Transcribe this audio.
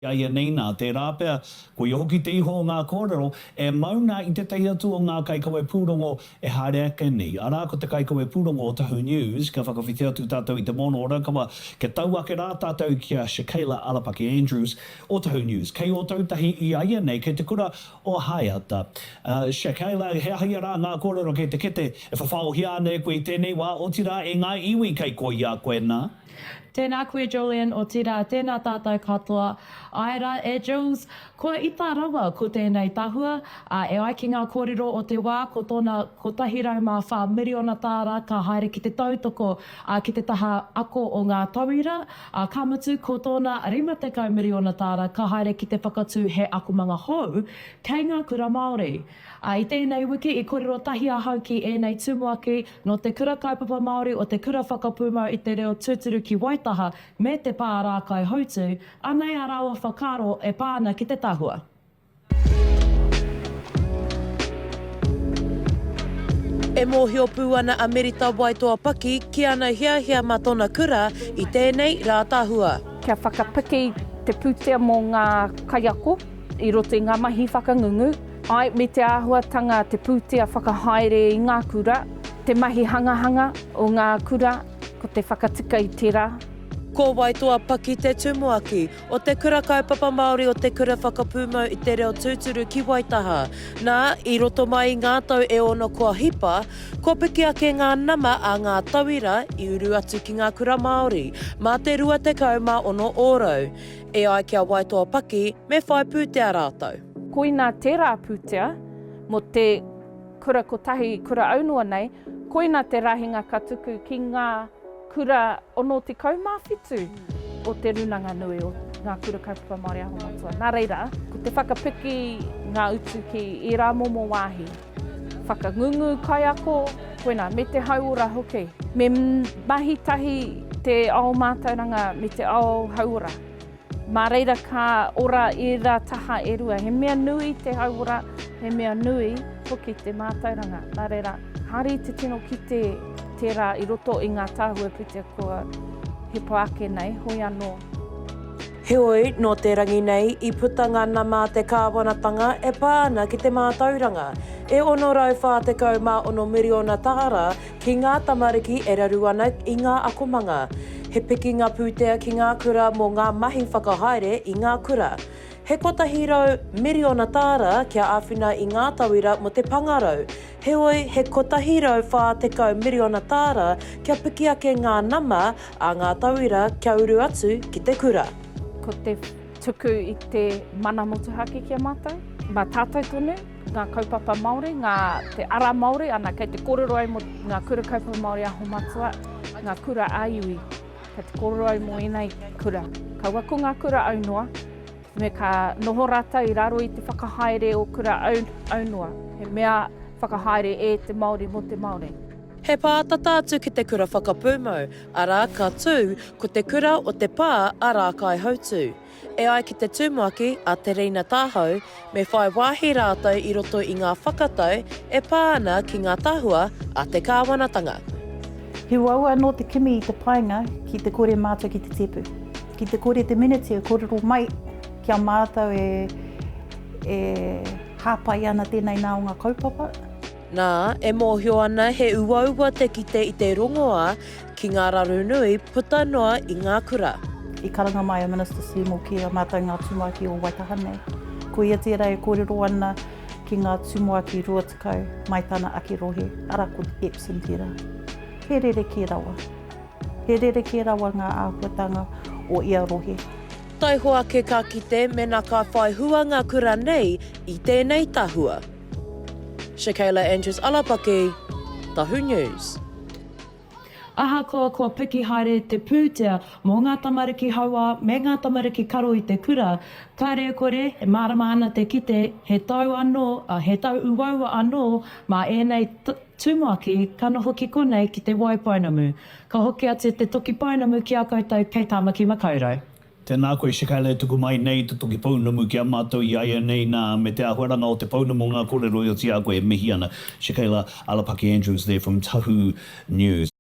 Āianei nā, tērā pea, koia hoki te iho o ngā kōrero e mau nā i tētahi atu o ngā kaikawe pūrongo e haere ake nei, arā, ko te kaikawe pūrongo o Tahu News, ka whakawhiti atu tātou i te moana o Raukawa, kia tau ake rā tātou ki a Shakayla Arapaki Andrews o Tahu News. Kei Ōtautahi i āianei, kei te kura o Haeata. Shakayla, he aha ia rā ngā kōrero kei te kete e whawhaohia ana e koe i tēnei wā, otirā e ngā iwi kei koia koe nā? Tēnā koe Julian, otirā, tēnā tātou katoa. Āe rā, e Jules, kua ita rawa ko tēnei tahua, ā, e ai ki ngā kōrero o te wā, ko tōna 104 miriona tāra ka haere ki te tautoko, ā, ki te taha ako o ngā tauira, ā, ka mutu ko tōna 50 miriona tāra ka haere ki te whakatū he akomanga hou kei ngā kura Māori. Ā, i tēnei wiki i kōrero tahi ahau ki ēnei tumuaki nō Te Kura Kaupapa Māori o Te Kura Whakapūmau i te Reo Tūturu ki Waitaha me Te Pā Rākaihautū, anei ā rāua whakaaro e pā ana ki te tahua. E mōhio pū ana a Merita Waitoa Paki ki ana hiahia mā tōna kura i tēnei rā tahua. Kia whakapiki te pūtea mō ngā kaiako i roto i ngā mahi whakangungu, Āe, me te āhuatanga te pūtea whakahaere i ngā kura, te mahi hangahanga o ngā kura, ko te whakatika i tērā. Ko Waitoa Paki te tumuaki o Te Kura Kaupapa Māori o Te Kura Whakapūmau i te Reo Tūturu ki Waitaha. Nā, i roto mai i ngā tau e ono kua hipa, kua piki ake ngā nama a ngā tauira i uru atu ki ngā kura Māori, mā te 26 ōrau. E ai ki a Waitoa Paki, me whai pūtea rātou. Koinā tērā pūtea mō te kura kotahi, kura aunoa nei, koinā te rahinga ka tuku ki ngā kura 67 o Te Rūnanga Nui o Ngā Kura Kaupapa Māori Aho Matua. Nā reira, ko te whakapiki ngā utu ki ērā momo wāhi, whakangungu kaiako, koinā, me te hauora hoki. Me mahi tahi te ao mātauranga me te ao hauora. Mā reira ka ora ērā taha e rua. He mea nui te hauora, he mea nui hoki te mātauranga. Nā reira, kāre i te tino kite tērā i roto i ngā tāhua pūtea kua hipa ake nei, hoi anō. Heoi, nō te rangi nei i puta ngā nama a te kāwanatanga e pā ana ki te mātauranga. E 646 miriona tāra Ki ngā tamariki e raru ana i ngā akomanga. He pikinga pūtea ki ngā kura mō ngā mahi whakahaere i ngā kura. He 100 miriona tāra kia āwhina i ngā tauira mō te pangarau, heoi he 140 miriona tāra kia piki ake ngā nama a ngā tauira kia uru atu ki te kura. Ko te tuku i te mana motuhake ki a mātou, mā tātou tonu. Ngā kaupapa Māori, ngā, te ara Māori, ana, kei te kōrero au mō ngā kura kaupapa Māori aho matua, ngā kura ā-iwi. Kei te kōrero au mō ēnei kura. Kaua ko ngā kura aunoa, me ka noho rātou i raro i te whakahaere o kura au, aunoa, he mea whakahaere e te Māori mō te Māori. He pātata atu ki te kura whakapūmau, arā, ka tū ko te kura o te pā a Rākaihautū. E ai ki te tumuaki a Te Reina Tāhau, me whai wāhi rātou i roto i ngā whakatau e pā ana ki ngā tahua a te kāwanatanga. He uaua anō te kimi i te painga ki te kore mātou ki te tipu. Ki te kore te miniti e kōrero mai ki a mātou e, e hāpai ana tēnei nā o ngā kaupapa. Nā, e mōhio ana he uaua te kite i te rongoā ki ngā raru nui puta noa i ngā kura. I karanga mai a Minister Seymour ki a mātou ngā tumuaki o Waitaha nei. Ko ia tērā e kōrero ana ki ngā tumuaki 20 mai tana ake rohe, arā ko Epsom tērā. He rerekē rawa. He rerekē rawa ngā āhuatanga o ia rohe. Taihoa ake ka kite mena ka whai hua ngā kura nei i tēnei tahua. Shakayla Andrews Alapaki, Tahu News. Ahakoa kua piki haere te pūtea mō ngā tamariki hauā me ngā tamariki karo i te kura, kāre e kore, e mārama ana te kite he tau anō, he tau uaua anō mā ēnei tumuaki ka noho ki konei ki Te Waipounamu. Ka hoki atu te toki pounamu ki a koutou kei Tāmaki Makaurau. Tēnā koe Shekayla e tuku mai nei te toki pounamu ki a mātou i aianei nā me te āhuaranga o te pounamu o ngā kōrero i oti a koe e mihi ana Shekayla Alapaki Andrews there from Tahu News.